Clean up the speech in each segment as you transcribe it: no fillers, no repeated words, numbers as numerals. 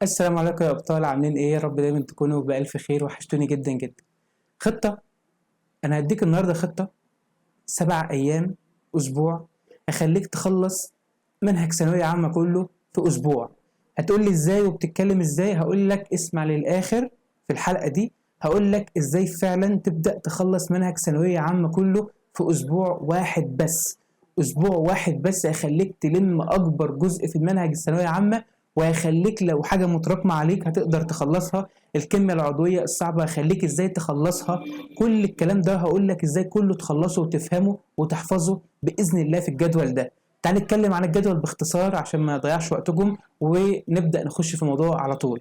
السلام عليكم يا أبطال، عاملين إيه؟ يا رب دايما تكونوا بألف خير. وحشتوني جدا جدا. خطة، أنا هديك النهاردة خطة 7 أيام أسبوع هخليك تخلص منهج ثانوية عامة كله في أسبوع. هتقول لي إزاي وبتتكلم إزاي؟ هقول لك اسمع للآخر في الحلقة دي، هقول لك إزاي فعلا تبدأ تخلص منهج ثانوية عامة كله في أسبوع واحد بس. أسبوع واحد بس هيخليك تلم أكبر جزء في المنهج الثانوية عامة، وهيخليك لو حاجة متراكمة عليك هتقدر تخلصها. الكيمياء العضوية الصعبة هيخليك ازاي تخلصها. كل الكلام ده هقول لك ازاي كله تخلصه وتفهمه وتحفظه بإذن الله في الجدول ده. تعال نتكلم عن الجدول باختصار عشان ما نضيعش وقتكم ونبدأ نخش في الموضوع على طول.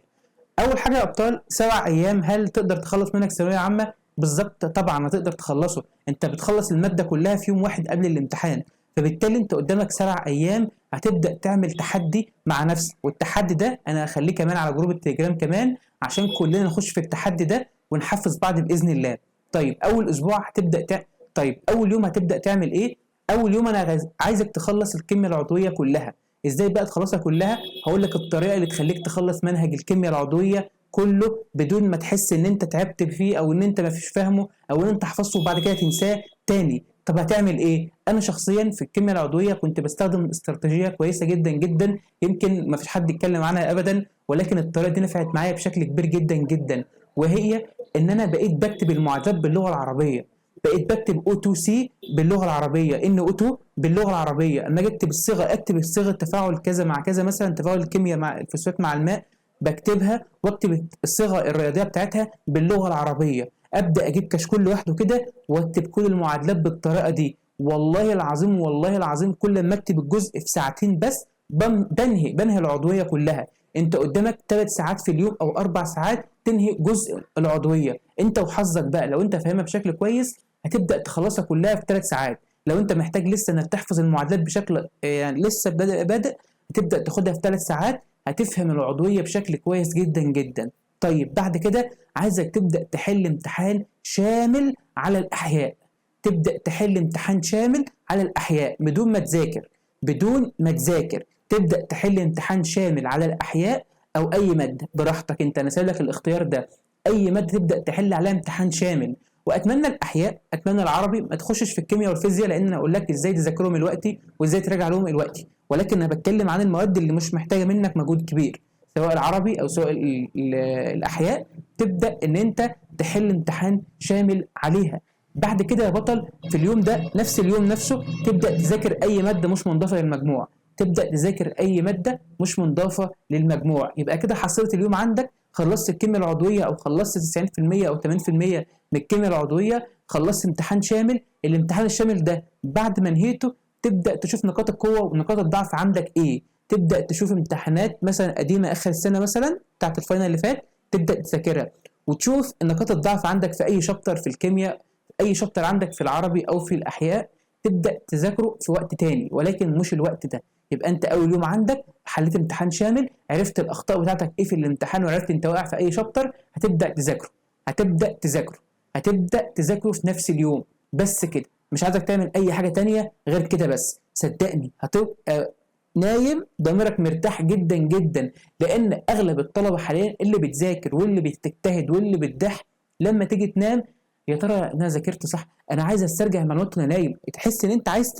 أول حاجة يا أبطال، 7 أيام هل تقدر تخلص منك ثانوية عامة؟ بالظبط، طبعا هتقدر تخلصه. انت بتخلص المادة كلها في يوم واحد قبل الامتحان، فبالتالي انت قدامك 7 أيام هتبدأ تعمل تحدي مع نفسك. والتحدي ده انا هخليه كمان على group التليجرام كمان عشان كلنا نخش في التحدي ده ونحفز بعض بإذن الله. طيب اول اسبوع هتبدأ طيب اول يوم هتبدأ تعمل ايه؟ اول يوم انا عايزك تخلص الكيمياء العضوية كلها. ازاي بقى تخلصها كلها؟ هقول لك الطريقة اللي تخليك تخلص منهج الكيمياء العضوية كله بدون ما تحس ان انت تعبت فيه او ان انت ما فيش فاهمه او ان انت حفظته وبعد كده تنساه تاني. طب هتعمل ايه؟ انا شخصيا في الكيمياء العضوية كنت بستخدم استراتيجية كويسة جدا جدا، يمكن ما فيش حد يتكلم عنها ابدا، ولكن الطريقة دي نفعت معايا بشكل كبير جدا جدا، وهي ان انا بقيت بكتب المعادلات باللغة العربية. بقيت بكتب O2C باللغة العربية، NO2 باللغة العربية. اما اجي اكتب الصيغة، اكتب الصيغة تفاعل كذا مع كذا، مثلا تفاعل الكيمياء مع الفوسفات مع الماء، بكتبها واكتب الصيغة الرياضية بتاعتها باللغة العربية. ابدا اجيب كشكول لوحده كده واكتب كل المعادلات بالطريقة دي. والله العظيم والله العظيم كل ما اكتب الجزء في ساعتين بس بنهي العضوية كلها. انت قدامك 3 ساعات في اليوم او 4 ساعات تنهي جزء العضوية، انت وحظك بقى. لو انت فاهمها بشكل كويس هتبدا تخلصها كلها في 3 ساعات. لو انت محتاج لسه انك تحفظ المعادلات بشكل يعني لسه بادئ، هتبدا تاخدها في 3 ساعات، هتفهم العضوية بشكل كويس جدا جدا. طيب بعد كده عايزك تبدأ تحل امتحان شامل على الأحياء. تبدأ تحل امتحان شامل على الأحياء بدون ما تذاكر، بدون ما تذاكر تبدأ تحل امتحان شامل على الأحياء أو أي مادة براحتك أنت، أنا سايب لك الاختيار ده. أي مادة تبدأ تحل عليها امتحان شامل. وأتمنى الأحياء، أتمنى العربي، ما تخشش في الكيمياء والفيزياء، لأن أنا أقول لك إزاي تذاكرهم دلوقتي وإزاي تراجع لهم دلوقتي، ولكن أنا بتكلم عن المواد اللي مش محتاجة منك مجهود كبير، سواء العربي أو سواء الأحياء. تبدأ إن أنت تحل امتحان شامل عليها. بعد كده يا بطل في اليوم ده، نفس اليوم نفسه، تبدأ تذاكر أي مادة مش منضافة للمجموع. تبدأ تذاكر أي مادة مش منضافة للمجموع. يبقى كده حصلت اليوم عندك، خلصت الكيمياء العضوية أو خلصت 90% أو 80% من الكيمياء العضوية، خلصت امتحان شامل. الامتحان الشامل ده بعد ما نهيته تبدأ تشوف نقاط القوة ونقاط الضعف عندك إيه. تبدأ تشوف امتحانات مثلا قديمة آخر السنة مثلا بتاعت ال final اللي فات، تبدأ تذاكرها وتشوف نقاط الضعف عندك في أي chapter في الكيمياء، أي chapter عندك في العربي أو في الأحياء، تبدأ تذاكره في وقت تاني ولكن مش الوقت ده. يبقى أنت أول يوم عندك حليت امتحان شامل، عرفت الأخطاء بتاعتك إيه في الامتحان وعرفت أنت واقع في أي chapter، هتبدأ تذاكره، هتبدأ تذاكره، هتبدأ تذاكره في نفس اليوم بس كده. مش عايزك تعمل أي حاجة تانية غير كده بس. صدقني هتبقى نايم ضميرك مرتاح جدا جدا، لأن أغلب الطلبة حاليا اللي بتذاكر واللي بتجتهد واللي بتضح، لما تيجي تنام يا ترى أنا ذاكرت صح؟ أنا عايز أسترجع المعلومات وأنا نايم. تحس إن أنت عايز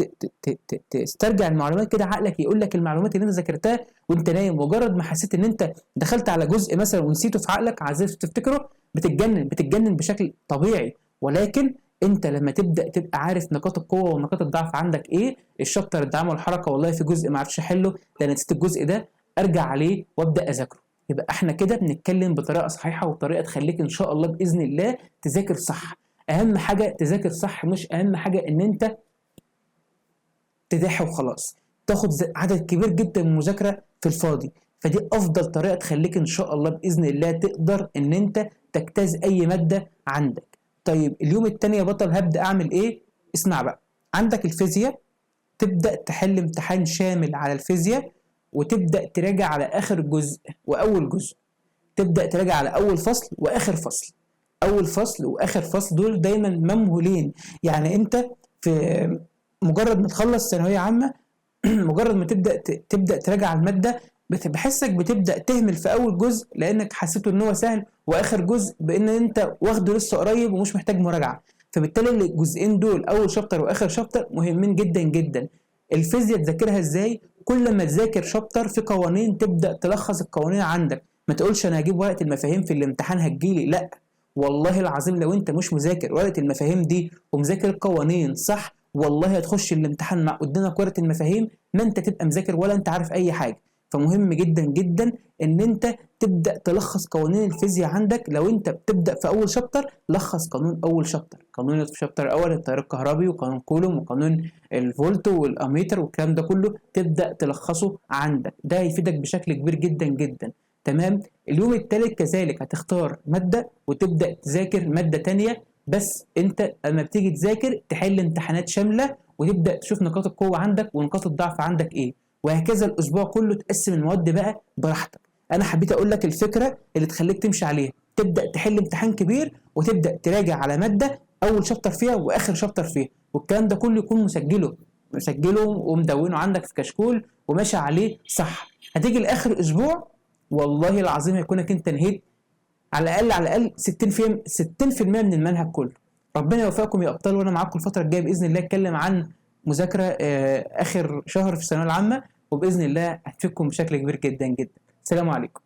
تسترجع المعلومات كده، عقلك يقول لك المعلومات اللي أنت ذاكرتها وأنت نايم. مجرد ما حسيت إن أنت دخلت على جزء مثلا ونسيته في عقلك عايز تفتكره، بتتجنن بشكل طبيعي. ولكن انت لما تبدا تبقى عارف نقاط القوة ونقاط الضعف عندك ايه، الشابتر الدعم والحركة والله في جزء ما عرفتش احله، ده انا نسيت الجزء ده، ارجع عليه وابدا اذاكره. يبقى احنا كده بنتكلم بطريقة صحيحه وطريقه تخليك ان شاء الله باذن الله تذاكر صح. اهم حاجة تذاكر صح، مش اهم حاجة ان انت تضحي وخلاص، تاخد عدد كبير جدا من المذاكرة في الفاضي. فدي افضل طريقه تخليك ان شاء الله باذن الله تقدر ان انت تجتاز اي مادة عندك. طيب اليوم التاني يا بطل هبدأ أعمل إيه؟ اسمع بقى، عندك الفيزياء، تبدأ تحل امتحان شامل على الفيزياء وتبدأ تراجع على آخر جزء وأول جزء. تبدأ تراجع على أول فصل وآخر فصل. أول فصل وآخر فصل دول دايما ممهولين. يعني أنت في مجرد ما تخلص ثانوية عامة مجرد ما تبدأ تراجع على المادة، بحسك بتبدا تهمل في اول جزء لانك حسيته ان هو سهل، واخر جزء بان انت واخده لسه قريب ومش محتاج مراجعه. فبالتالي الجزئين دول اول chapter واخر chapter مهمين جدا جدا. الفيزياء تذاكرها ازاي؟ كل ما تذاكر chapter في قوانين تبدا تلخص القوانين عندك. ما تقولش انا هجيب ورقة المفاهيم في الامتحان هتجيلي، لا والله العظيم لو انت مش مذاكر ورقة المفاهيم دي ومذاكر القوانين صح، والله هتخش الامتحان مع قدامك ورقة المفاهيم ما انت تبقى مذاكر ولا انت عارف اي حاجة. فمهم جدا جدا ان انت تبدا تلخص قوانين الفيزياء عندك. لو انت بتبدا في اول chapter لخص قانون اول chapter، قانون في chapter اول التيار الكهربي وقانون كولوم وقانون الفولت والاميتر والكلام ده كله تبدا تلخصه عندك، ده هيفيدك بشكل كبير جدا جدا. تمام. اليوم الثالث كذلك هتختار مادة وتبدا تذاكر مادة تانية، بس انت اما بتيجي تذاكر تحل امتحانات شاملة وتبدا تشوف نقاط القوة عندك ونقاط الضعف عندك ايه، وهكذا الاسبوع كله تقسم المواد بقى براحتك. انا حبيت اقول لك الفكرة اللي تخليك تمشي عليها، تبدا تحل امتحان كبير وتبدا تراجع على مادة اول شابتر فيها واخر شابتر فيها، والكلام ده كله يكون مسجله ومدونه عندك في كشكول وماشي عليه صح. هتيجي لاخر اسبوع والله العظيم هيكونك انت نهيت على الاقل على الاقل 60% من المنهج كله. ربنا يوفقكم يا ابطال، وانا معاكم الفترة الجاية باذن الله اتكلم عن مذاكرة اخر شهر في الثانوية العامة، وباذن الله هتفيدكم بشكل كبير جدا جدا. السلام عليكم.